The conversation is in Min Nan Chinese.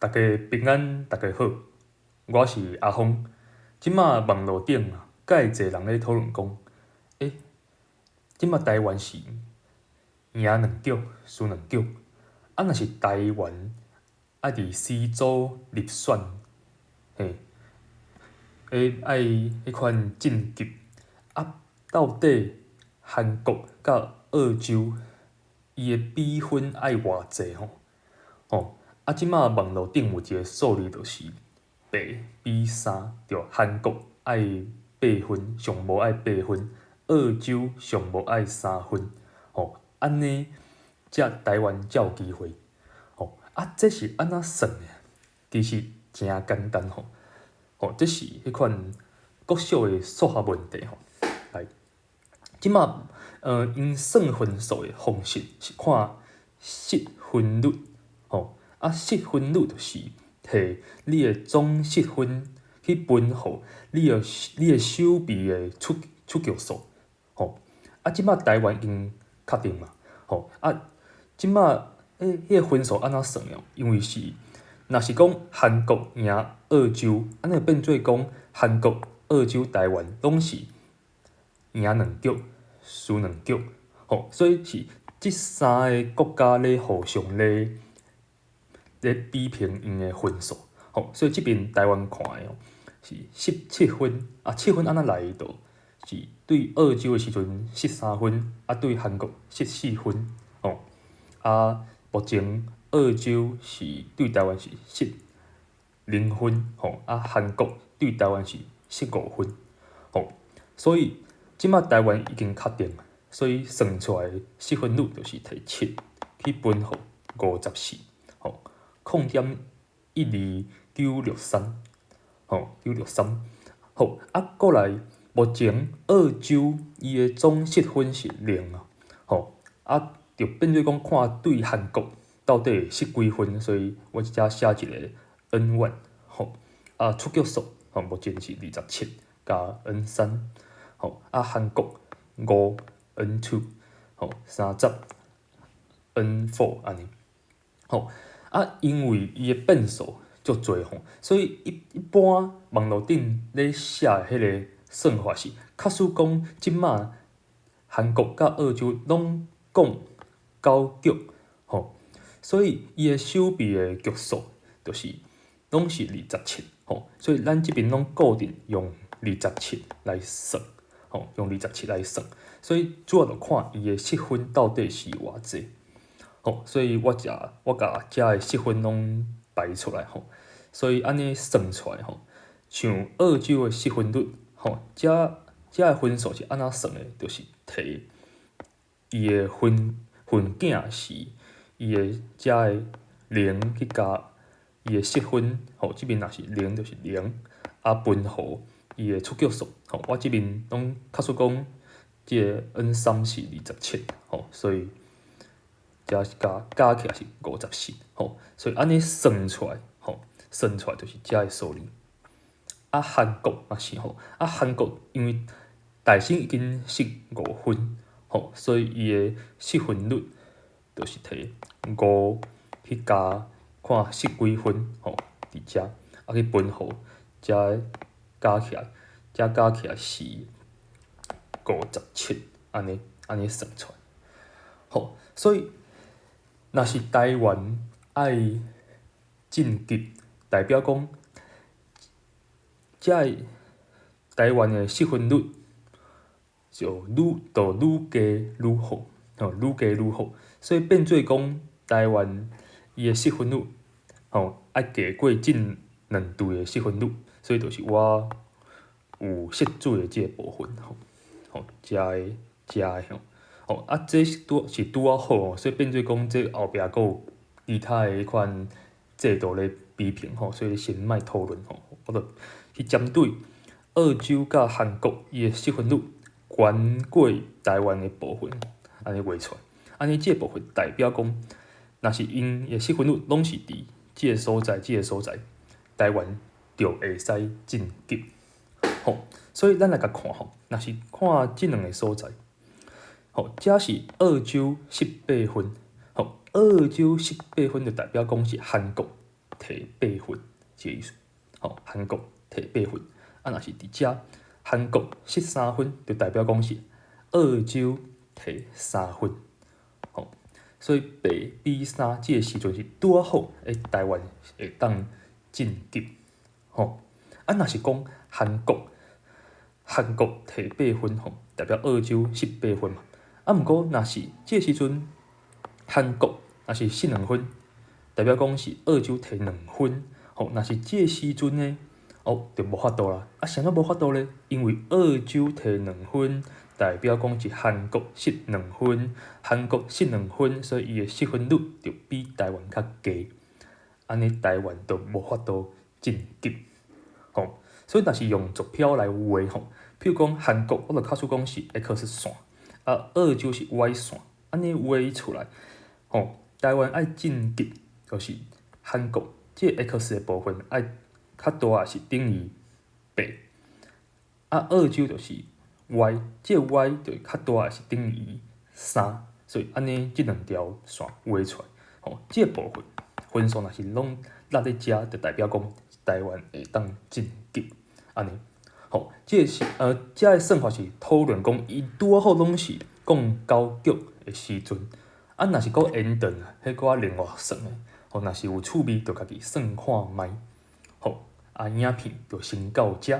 大家平安，大家好，我是阿峰。這馬網路頂啊，蓋濟人咧討論講，這馬台灣是贏兩局，輸兩局。啊，若是台灣愛佇 C 組入選，嘿，愛彼款晉級，啊，到底韓國佮澳洲伊的比分愛偌濟吼？吼，啊，這馬網路頂有一个數字，就是8比3，著韓國愛八分，上無愛八分，澳洲上無愛三分，吼，按呢才台灣才有機會，吼，啊，這是按怎算的？其實誠簡單吼，吼，這是彼款國小的數學問題吼。來，這馬𪜶算分數的方式是看失分率，吼，啊，失分率就是提你的總失分去分予你的守備的出局數，吼，啊，這馬台灣已經確定嘛，吼，啊，這馬彼个分數按怎算的？因為是，若是講韓國贏澳洲，按呢變做講韓國、澳洲、台灣攏是贏兩局，輸兩局，吼，所以是這三个國家咧互相咧比拼𪜶的分數，吼，所以這邊台灣看的是失七分，啊，七分按怎來的？就是對澳洲的時陣失三分，啊，對韓國失四分，吼，啊，目前澳洲是對台灣是失零分，吼，啊，韓國對台灣是失五分，吼，所以這馬台灣已經確定，所以算出來的失分率就是提七去分予54，吼，0.12963，吼，九六三，好，啊，過來目前澳洲伊的總失分是零啊，吼，啊，就變做講看對韓國到底會失幾分，所以我這寫一个 N1，吼，啊，出局數，吼，目前是27加 N3，吼，啊，韓國五 N2，吼，30 N4 按呢，吼，啊，因為伊的變數足濟吼，所以一般網路頂咧寫的彼个算法是，假使講這馬韓國佮澳洲攏共九局，吼，所以伊的守備的局數就是攏是二十七，吼，所以咱這邊攏固定用二十七來算，吼，用二十七來算，所以主要就看伊的失分到底是偌濟，吼，所以我共遮的失分攏排出來，吼，所以按呢算出來，吼，像澳洲的失分率，吼，遮的分數是按怎算的？就是提伊的分子是伊的遮的零去加伊的失分，吼，這邊若是零就是零，啊分予伊的出局數，吼，我這邊攏假使講這个 N 3是二十七，吼，所以遮是加起來是54，吼，所以按呢算出來，吼，算出來就是遮的數字。啊，韓國嘛是吼，啊，韓國因為大勝已經失五分，吼，所以伊的失分率就是提五去加看失幾分，吼，佇遮啊去分予遮加起來，遮加起來是57，按呢算出來。吼，所以若是台灣愛晉級，代表講遮个台灣的失分率就愈低愈好，吼，愈低愈好，所以變做講台灣伊的失分率，吼，愛低過這兩隊的失分率，所以就是我有設置的這个部分，吼，吼，遮个吼，吼，啊，這是拄仔好吼，所以變做講這後壁閣有其他的彼款制度咧比拼吼，所以先莫討論吼，我就去針對澳洲佮韓國伊的失分率懸過台灣的部分，按呢畫出來，按呢這个部分代表講，若是𪜶的失分率攏是佇這个所在，這个所在，台灣就會使晉級，吼，所以咱來共看吼，若是看這兩个所在，吼，這是澳洲失八分，吼，澳洲失八分就代表講是韓國提八分，這个意思。吼，韓國提八分，啊，若是佇遮韓國失三分，就代表講是澳洲提三分。吼，所以8比3這个時陣是拄仔好，台灣會當晉級。吼，啊，若是講韓國提八分吼，代表澳洲失八分嘛。啊，毋過若是這個時陣韓國若是失兩分，代表講是澳洲提兩分。吼，若是這個時陣呢，哦，就無法度啦。啊，啥物無法度咧？因為澳洲提兩分，代表講是韓國失兩分，韓國失兩分，所以伊的失分率就比台灣較低。按呢台灣就無法度晉級。吼，所以若是用坐標來畫吼，譬如講韓國，我就假使講是 X 線，啊，澳洲是 Y 線，按呢畫出來，吼，台灣愛晉級，就是韓國這个 X 的部分愛較大是等於八，啊，澳洲就是 Y，這个 Y 就較大是等於三，所以按呢這兩條線畫出來，吼，這個部分分數若是攏落佇遮，就代表講台灣會當晉級，按呢，吼，這個是這个算法是討論講伊拄仔好攏是摃九局的時陣，啊，若是閣延長，彼閣另外算的，吼，若是有趣味，就家己算看覓，好，啊，影片就先到遮。